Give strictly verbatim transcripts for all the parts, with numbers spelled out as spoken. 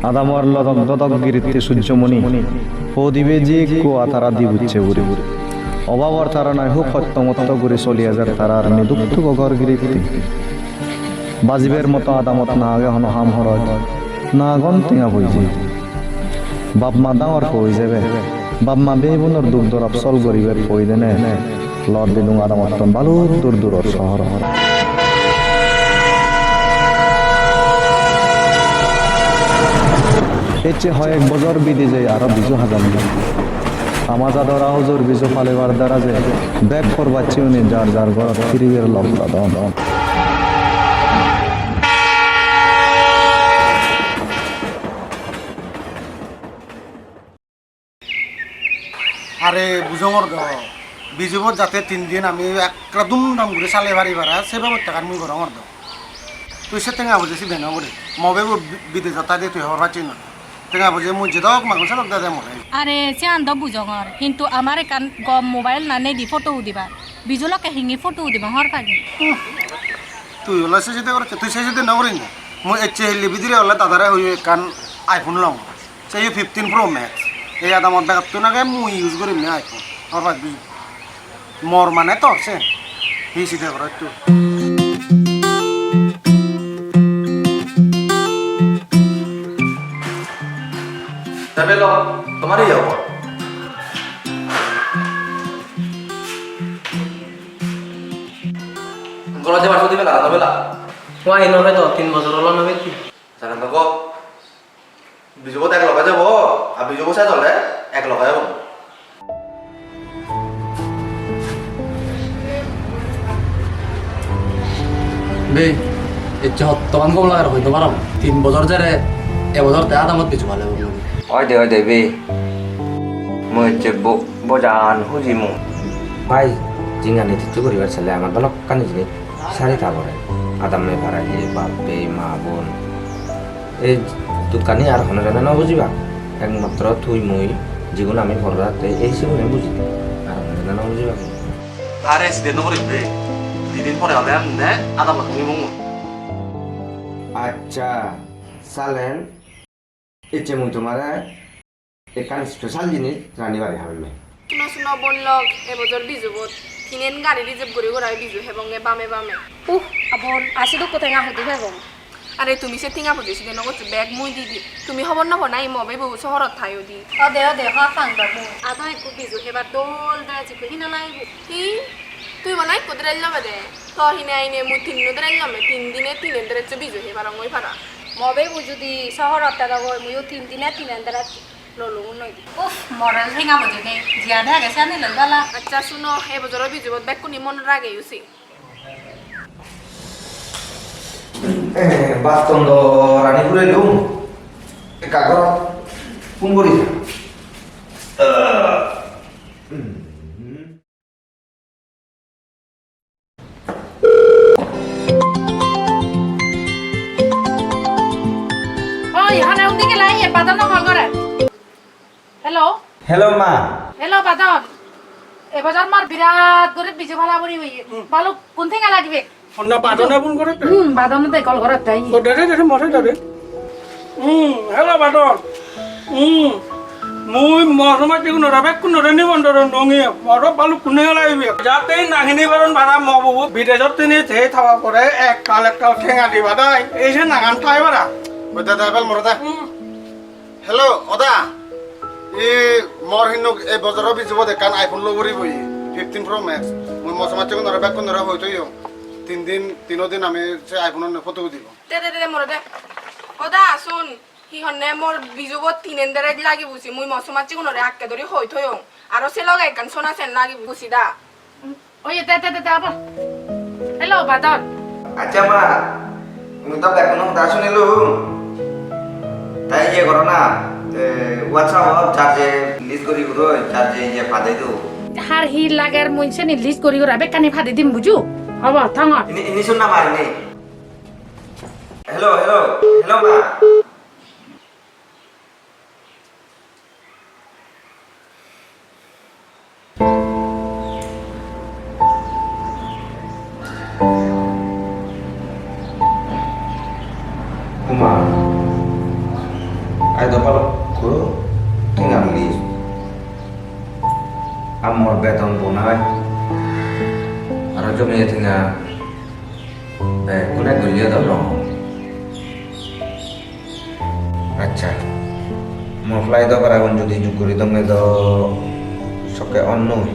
Adamor lodok dodok giritti Sujjomoni, po dibe jikko atara dibucche guri. Obabor taranai hub hotto motto guri soli ejer tarar niduk tugo ghor giritti. Bajiber moto adamot na age hono ham horoj, na agon tenga poije. Bap ma dangor po ijebe, bap ma bei bonor duk dorap sol guribar po idene. Lor didung adamottun baluk dur duror sohor. Ecche hoyek bojor bidi jei aro biju hajan di. Ama jador aujor biju palebar dara je bek porbacchi uni jar jar gorot firiber lok lodon. Are bujongor do, bijubot jate tin din ami ekkere dum dam guri sale pari para, se bebostagan mui gorongor do. Tui se tenga boje side no guri, mo bebo bi-, bidejot thai de tui hobor pacchi no. Tenga boje mui jedok magun sedok dede more. Are siyan do bujongor, hintu amar ekkan gom mobile na nei di photo udibar. Biju lokke hingi photo udibong hobor pagi. Tui ole se side gorocche, tui se side no guri no. Mui ecche hille bidire ole dadare hoye ekkan iPhone long. Se yo fifteen Pro Max. Ei adamot begottun age mui use gorim ne iPhone. Hobor pacchi. Mor mane tor se. Hi side goro ekku. Te belo, tomar iye obo. Goro jebar sudi bela, no bela? Wah, ino be do, tin bojor olo no beti. Jana no go. Bijubot ek loge jebo, ar bijubo ses ole ek loge jebo. Bei, ecche hottoman gom lager hoi no parong. Tin bojor jere, e bojor te adamot biju pale bo. Oi de, oi de, bei. Mui ecche bo-, bojan huji mui. Bai, jingani tittu guribar sele amar balokkani jinis sari ta pore. Adamme para je, bap bei, ma bon. Ei dukkani ar hono jone no bujibak. Ekmatro tui mui, jigun ami porot atte, ei sigune buji. Ar hono jone no bujibak. Are accident no goribe. Di din pore ole amne adamot mui mungmo. Accha, salen. Ecche mui tomare ekkan special jinis rani bari habemme. Suno suno bon lok, ebojor bijubot tinen gari reserve guri gurai biju hebonge bame bame. Uh, abon, asi dukko tenga hudu hebong. Are tumi se tenga poje side no goccho, bek mui di di. Tumi hobor no po nahi mo bebo sohorot thayo di. Ode, ode, hobor pang do mui. Ado ekko biju hebar dol dress ekko hina lagibo. Hi? Tui bana ekko dress lobe de. To hine hine mui tinno dress lome, tin dine tinen dress biju hebar ongoi para. Mo bebo judi sohorot thedogoi, muiyo tin dine tinen dress lolung noi di. Uff, moral henga bojone, jiyan age siyani loi bala. Accha suno, e bojoro bijubot bekkune mon rageyo se. Eh, baston do rani purelung. Ekka goro phone gori. Oi, hane undi gela, iye, Badon no call gore. Hello? Hello, ma. Hello, Badon. Ebojor mor birat guri biju pala puri oye. Hmm. Balukkun tenga lagibe. Honna Badone phone gore? Hmm, Badone de call gore tai. O, dede, dede, more dede. Hmm, hello, Badon. Hmm, mui mo somajjegunore bekkunore nimontron dongi, moro balukkun tenga lagibe. Jate na hini paron bara mo bobo bidejot tini te thawa pore ektal ektal tenga diba dai. Ei se nangan thai bara. Oi dada, ebel more de. Hmm. Hello, oda. I mor hinuk ei bojoro bijubot ekkan iPhone lo guribo i, fifteen Pro Max. Mui mo somajjegunore bekkunore hoi toyong. Tin din, tino din ami se iPhone-onne photo udibo. De, de, de, de, more de. Oda, sun. Hi honne mor bijubot tinen dress lagibo si, mui mo somajjegunore akke dori hoi toyong. Aro se loge ekkan sona sen lagibo si da. Oye, de, de, de, de, abo. Hello, Badon. Accha ma, mui to bekkuno hoda sunilung. Tai iye goro na, eh, WhatsApp-ot jar je list guri guroi, jar je iye padei do. Har hi lager mui seni list guri gura bekkani padei dim bujo. Hobo, thongor. Ini, ini sun na ma ini. Hello, hello, hello ma. Uma. Mor beton bonai. Aro jomiye tenga bekkune guriye do no. Accha, mor flight-o baragun jodi jug guri donge do sokke on noi.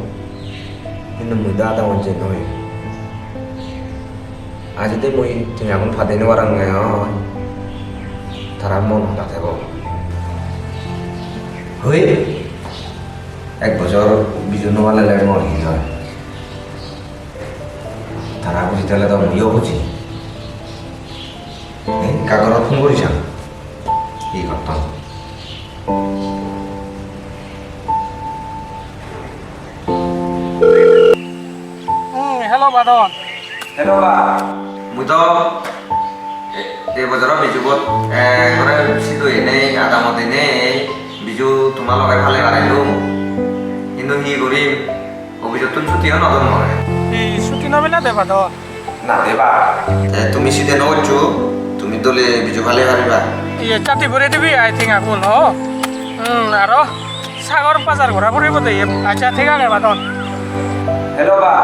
Hintu mui do adamot jei noi. Ar jodi mui tengagun padei no paronge oi, tara mon hoda tebo. Hoi, ek bojor biju no palele mor hi oi? Tara buji thele do muiyo buji. Ei, ekka gorot phone guri sang. Hi gotton? Hmm, hello, Badon. Hello, ba. Mui do e, ei bojoro bijubot ekkore sidu enei, adamot enei, biju toma loge pale pare lung. Hintu hi gurim? Office-ottun chutti-o no don more. Hi chutti no pele de, Badon? Na de ba. Te tumi side no goccho, tumi dole biju pale pariba. Iye, chatti pore dibi, I think, agun, ho? Hmm, aro sagor bazar gora poribo de, iye. Accha, thik age, Badon. Hello, ba.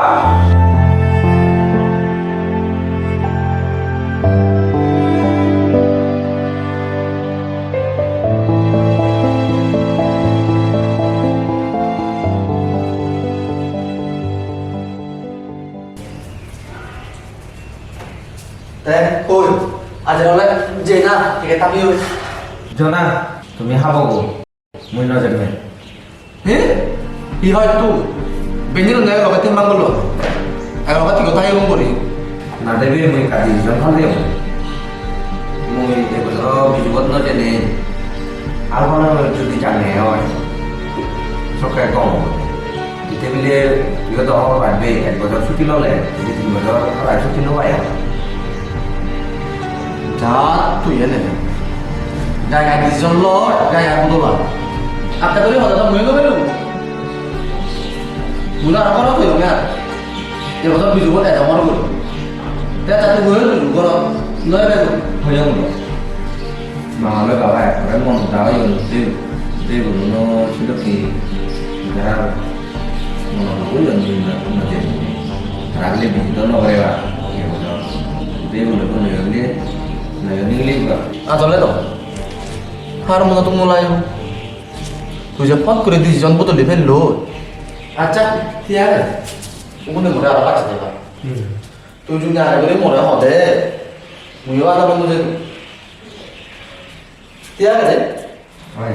Te, koi? Aje ole jei na, ticket ta piyoi. Jona, tumi habo go. Mui no jemme. He? Hi hoi tu? Benjino ne loge tin mangolo. Aro loge ticket ta yong bori. Na debi, mui ekka decision phan diyong. Mui ei bojor bijubot no jeinei. Ar hono jodi jane oi, sokke gom obo. Ite bile, tui do hobor paj be, ek bojor chutti lole, ei tin bojor tara chutti no pai aro. Ja, tui ene. Gai gai decision lo, gai gai budola. Atte dori hoda do mui no belung. Mui aro aro tui ome ar. Ei bojor bijubot ejo mor gori. Te ta tui mui no belung, goro. No belung. Hoyong lo. Mangale baba ekkore mon hoda oyon, de, de guno no sidokke, jar mono duk oyon, din raat no jei. Ragile biji do no gore ba, iye bodo. De guno no yonde, no yonde gile ba. Ajole do. Har mono tum nolayo. Tui je phot guri decision bodoli fello. Accha, thik age. Ubune more aro bacche deba. Hmm. Tui juni age guri more hode. Muiyo age bondhu je. Thik age de? Oi.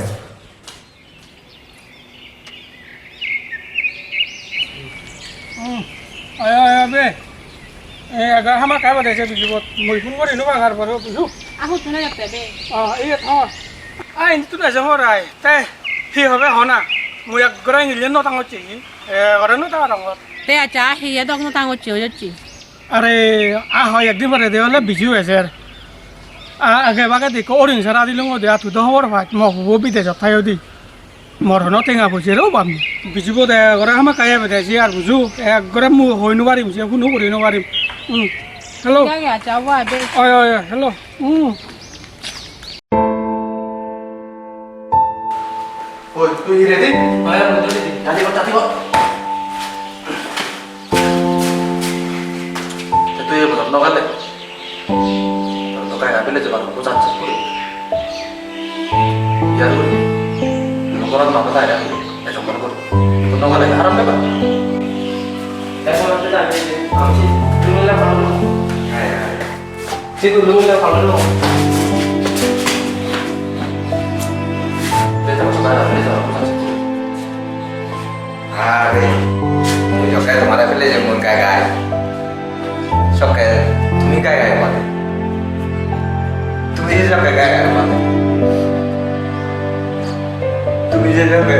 Hmm. Oi, oi, oi, be. E, aga hamakkai bade se bijubot. Mui phone gori no pang ar pore buju. Ahut hone jatte be. Ah, iye thor. Ah, indi tun eje morai. Te hi hobe hona. Mui ekkore ingilje no tangocchi. E, gore no tangorongor. Te accha, hiye dok no tangocchi, oi jocchi. Are, a hoi ekdin pore de ole biju ejer. A, age bage de ikko oring sara dilung ode, a tui do hobor paj, mo pubo bidejot thai odi. Mor hono tenga poise ro bam. Biju bo de gore hamakkai ebe de, je ar buju, ekkore mui hoi no parim, je hunu guri no parim. Hmm. Hello. Jage acha, wa de. Oi, oi, oi, hello. Hmm. Oi, tui hi ready? Oi, oi, ready. Ready kor, ready kor. Te tui ei bojor no gele? Tor to gai gai bile jebar ekko chance puri. Iyar guri. Ino goran mane gai gai bile. Ejo mon guri. Ino no gele harap bepar. Ejo mon guri gai bile. Ami si, tumi la bhalo. Hai, hai. Sidu lungile palo lo. Beta ko sara, beta ko sara. Are, mui jokke tomare pele je mui gai gai. Sokke tumi gai gai mane. Tumi je jokke gai gai mane. Tumi je jokke.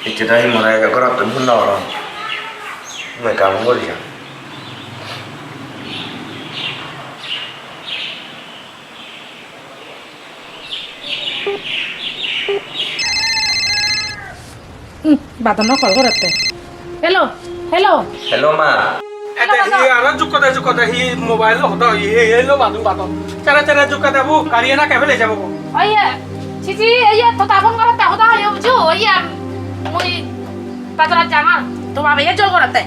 Ecche do hi more ghorottun phone no goron. Mui ekka phone guri sang. Hmm, Badon-o call gorette. Hello, hello. Hello, ma. Ete hi aro jukko de, jukko de, hi mobile lo hoda hi, hi, hi lo Badon, Badon. Sere, sere jukko de bu, gari ena kebe le jabo bu. Oye, Sisi, oye, to ta phone gorette, hoda hoye bujo, oye, mui bazarat jangor, to babe ye jol gorette.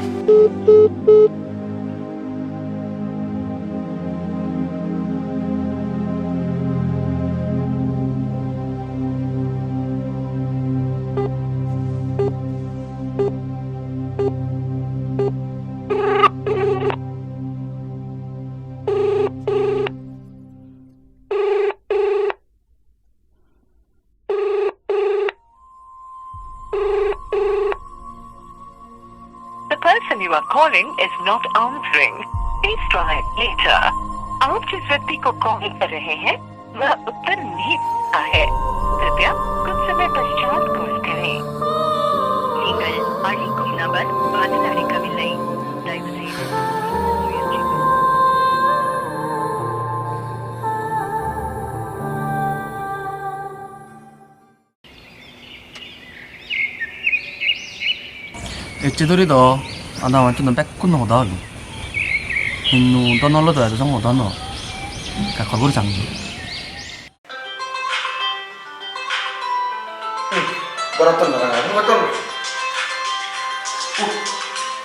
The person you are calling is not answering. Please try later. आप जिस व्यक्ति को कॉल कर रहे हैं, वह उत्तर नहीं दे रहा है। कृपया कुछ समय पश्चात कॉल करें. நீங்கள் அழைக்கும் நபர் பதில் அளிக்கவில்லை. தயவு செய்து முயற்சிக்கவும். Ecche duri do ada amattun bekkun hoda holo. Hintu Dhonolo do ejo song hoda no. Ka call guri sang. Gorottun no, gorottun. Uh,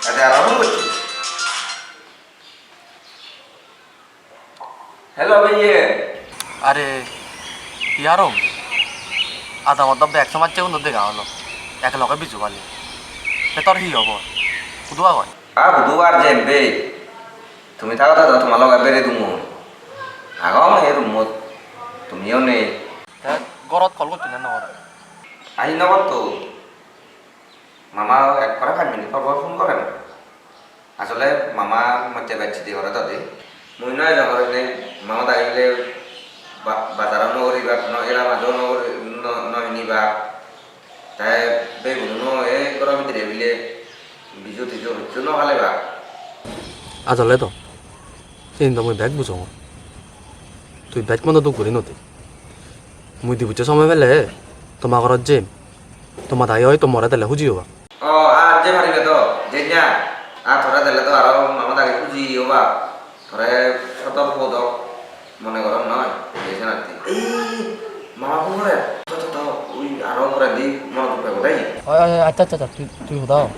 ada apa buat? Hello, bhaiye. Are, hi aro? Adamot do bek somajje uno dega olo. Ek loge biju bali. Te tor hi hobor? Hudu agon? A, hudu ar jem be. Tumi thago thago toma loge bere dumo. Agong e roomot. Tumiyo nei. Te gorot call gocchon ne nw gor? Ahi nw gotto. Mama ekkore pach minute por por phone goren. Asole mama motte bacche di gore dodi. Mui noi jongor ene mama dagi bile ba-, bazaro no guribak, no era majo no guri-, no, no hinibak. Te beguno no e goro bidire bile biju tiju hissu no palebak. Asole to, siyen do mui bek bujongor. Tui bek mono duk guri no de. Mui di bujje somoy pele toma gorot jem. Toma dagi oi to more dele huji obak. O, ar je paribe do, jenya. Ar tore dele do aro mama dagi huji obak. Tore sotor podok mone gorong noi, je senatti. Ei, mama phone gore. To, to, to, ui aro porendi monot pebo dai. Oi, oi, oi, accha, accha, accha, tui, tui hoda ho.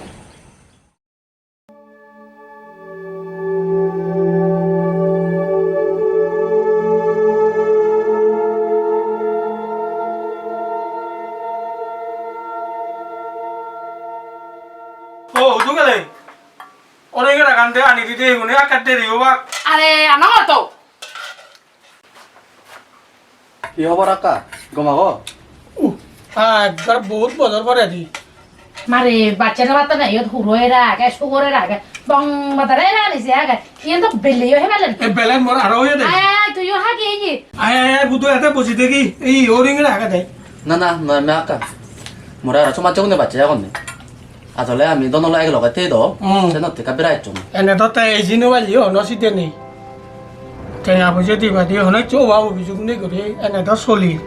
O, hudu gele? Ore gera gande ani dide hune akka deri oba. Are, ano to. Hi hobor akka? Gom ago? Uh, ah, ekbar bahut bojor pore di. Mare, bacche no patto na, iyot huro era age, sugor era age, bong bodare era ani se age. Iyen do belle yo he belle. E belle mor aro oye de. Ay, ay, tuiyo hagi eye. Ay, ay, ay, hudu ete boji degi. Ei, oring era age de. Na, na, no, me akka. Mor aro somajje gune bacche agonne. Asole ami Dhonolo ek loge thei do, hmm, senotte ekka berai ecchong. Ene do te eji no palli, hono side nei. Tenga poije diba di hono hissu obab obisuk nei guri ene do solir.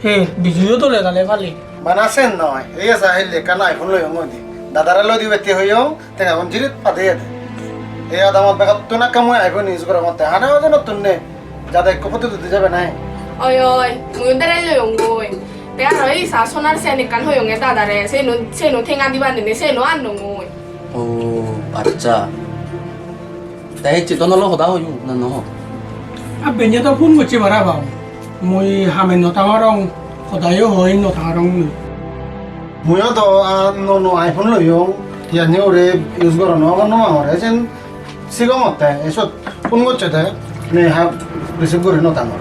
He, bijuyo dole dale pali. Bana sen noi, ei esa hille ekkan iPhone loyong goi di. Dadare loi dibatte hoyong, tengagun jirit padeye de. Ei adamot begottun ekka mui iPhone use gorongotte, hane ojonottun nei. Jade ekko photo tude jabe nahi? Oi, oi, mui berei loyonggoi. Te aro ei sa sonar sen ekkan hoyonge dadare, seno, seno tenga dibar nene, seno annongoi. O, accha. Te ecche Dhonolo hoda hoyo, na no ho? A benye do phone gocche parapang. Mui hamen no tangorong, hodayo hoi no tangorong mui. Muiyo do a nuo nuo iPhone loyong, iyani ore use goron no, no, no, ore sen Sigongotte, ei sot phone gocche de, ne ha receive guri no tangor.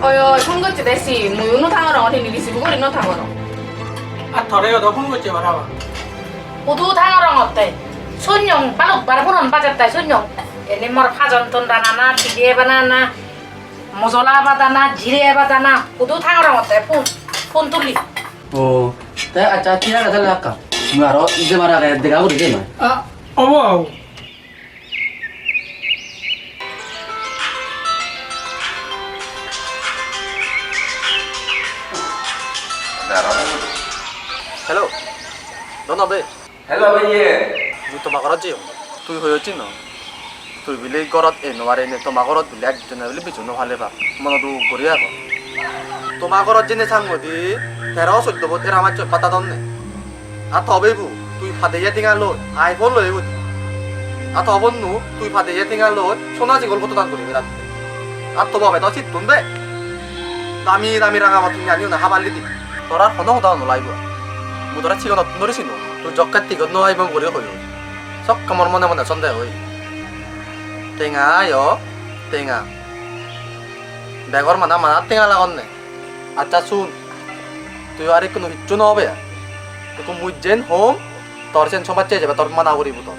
Oi, oi, phone gocche de si, muiyo no tangorong, hini receive guri no tangorong. Ar tore odo phone gocche parapang. Hudu tangorongotte? Sunyong, balok bar phone-an bajatte sunyong. Eni mor pajon ton ranana, pide banana, mojola badana, jire badana, hudu tangorongotte phone, phone tuli. O, te accha, thik age tale akka. Tumi aro jebar age dega guri de noi. Ah, obo, obo. Hello, Dona be. Hello, bhaiye. Mui toma gorot jeyong. Tui hoi hocchi no? Tui bile gorot ei no pare ne, toma gorot bile ekjone bile biju no pale ba. Mono duk guri agon. Toma gorot jene sangodi tero soddo bot era maccho patta donne. Ar to beibu, tui padeye tenga loi, iPhone loi udi. Ar to bonnu, tui padeye tenga loi, sona jigol photo dan guri beratte. Ar to babe do sittun be. Dami dami ranga botol ani una habar lidi. Tor ar hono hoda no laibo. Mui tore sigonottun dori sino. Tui jokke tigot no aibong guri hoyo. Sok kamor mone mone sonde hoi. Tenga ayo, tenga. Begor mana mana tenga lagonne. Accha sun. Tui ar ekkunu hissu no hobe ar. Ekku mui jen hom, tor sen somajje ejebe tor mana guribo tor.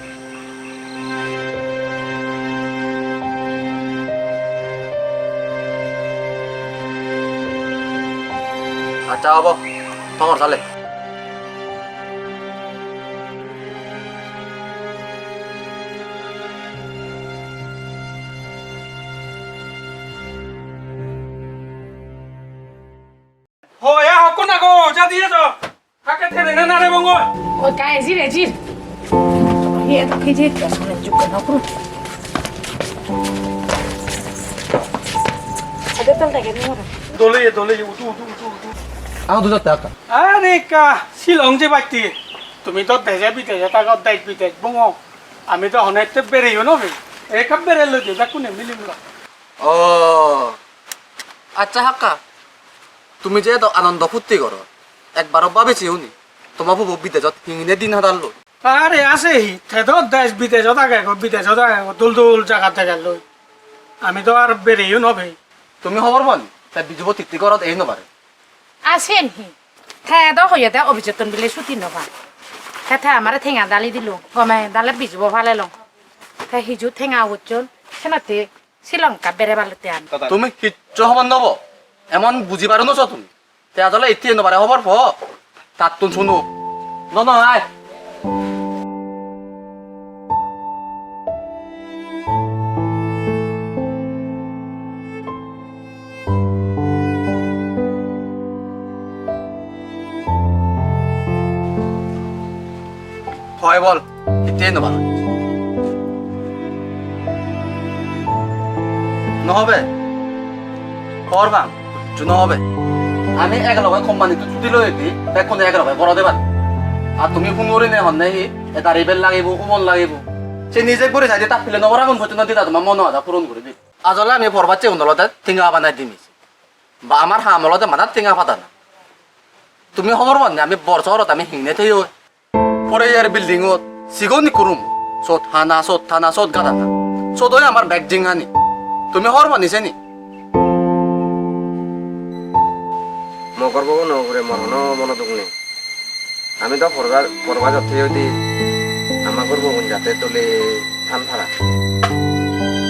Accha, obo. Tongor sale. Hoya, hokkon ago, jadi ejo. Hakke thede na nare bongoi. Oi, kai, jire, jir. Ye, to kije, to sone jukka na kuru. Ade tal dage ni ora. Dole ye, dole ye, udu, udu, udu, udu. Aw, udu jatte akka. Are ka, Shillong je batti. Tumi to deje bideje tago, dej bidej bongo. Ami to honette bereyo no be. Ekka berello je, bekkune milimla. Oh. Accha hakka, tumi je edo anondo phutti goror, ekbaro babi siyuni, toma pubo bidejot hingine din hadalloi? Are ase hi, te do dej bidejot agegoi, bidejot agegoi, dol dol jagat degelloi. Ami do ar bereyo no pei. Tumi hobor pani, te bijubo titti gorot ei no pare. A siyen hi? Te do hoyede office-ottun bile suti no pai. Te, te amare tenga dali dilo, gome dale bijubo palelong. Te hiju tenga hocchon, senotte Shillong ekka bere balotte ami. Tumi hissu hobor no po. Emon buji paro no so tumi. Te ajole itte no pare hobor po. Tattun suno. No, no, ai. Hoi bol, hittey no paro. No hobe. Hor bang, hissu no hobe. Ami ek loge company-tun chuti loi di, bekkune ek loge gorot ebar. Ar tumi phone gurinei honne hi, edari bel lagibo, ubon lagibo. Se nije guri saide ta pile no goragun pojjonto dida toma mono aja puron guri di. Ajole ami por bacchegun olode tenga banai dini. Ba amar ham olode mane tenga padana. Tumi hobor pan ne ami bor sohorot ami hingne theyoi. Four year building-ot sigon ekko room. Sot hana, sot hana, sot gadana. Sot oi amar bek jinghani. Tumi hobor pan ne seni? Mo gorboguno ugure mor hono mono duk nei. Ami do porba-, porbajot theyoi di ama gorbogun jate dole than para.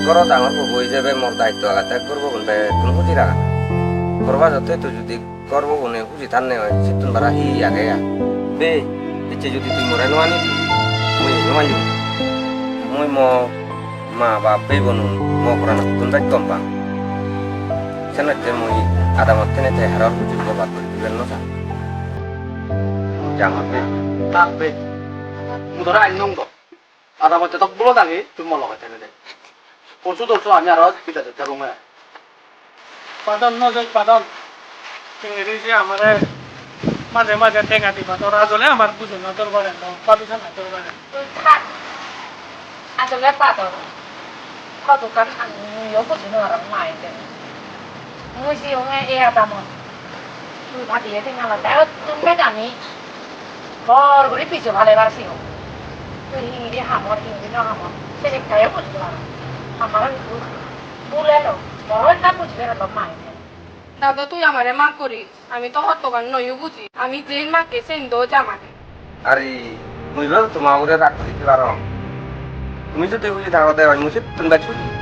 Goro dangor pobo ijebe mor daitto agede gorbogun bekkun huji ragana. Porbajot theyoi judi gorbogune huji thanne oi, sittun bara hi age ar? Be, ecche judi tui more no ani di, mui no anjong. Mui mo ma bap bei bonun mo poranottun bej gom pang. Senotte mui adamot thene te haror huji borbat guri dibar no sang. Jangor be. Thak be. Mui tore annong do. Ada bojje tok bulo dagi, tui mo loge thene de. Porsu torsu ami aro bidejot jebonge. Padon, no jai padon. Tengeri je amare maje maje tenga diba, tor ajole amar bujona dorbar elo, babi sana dorbar elo. Tui thak. Ajole padon. Hodokan ami muiyo buji no parong mai de. Mui jiyonge ei adamot. Tui padiye tenga loi begottun bej ami bor guri pije palebar sigon. Tui hingiri hamor, hingiri no hamor, sedekke yo buji no parong. Amaro hintu bul elo, moro ekkan buji parello mai. Dado, tui amare maf gori, ami to hodogan noyo buji. Ami jen makke sen do jam age. Are, mui do toma ugure rag guri di parong. Tumi jodi huji thago de, mui settun bej huji.